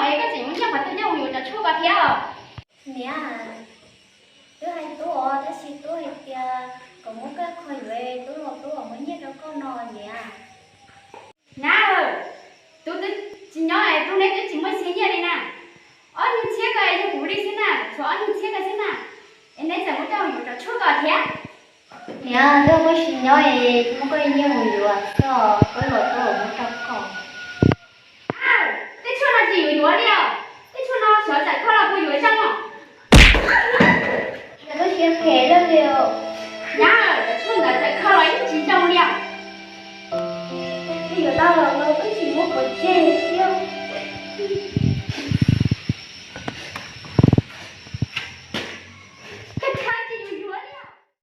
Es koj tseem muab nyiaj qhov twg coj mus yuav cov tshuaj ko thiab os? Niam, twb hais tub os, tab sis tub hais tias kom muab koj qhov yuav, tub los tub muab nyiaj rau koj no niam. Nab, tub twb tsis nyob es tub neb twb tsis muaj txhiab nyiaj li na. Ob nyuag txhiab ko yog kuv li xwb na, tshuav ob nyuag txhiab ko xwb na. Es neb tseem muab coj mus yuav cov tshuaj ko thiab. Niam, twb muaj tsis nyob es muab koj nyiaj mus yuav xwb os, tub los tub muab rau koj.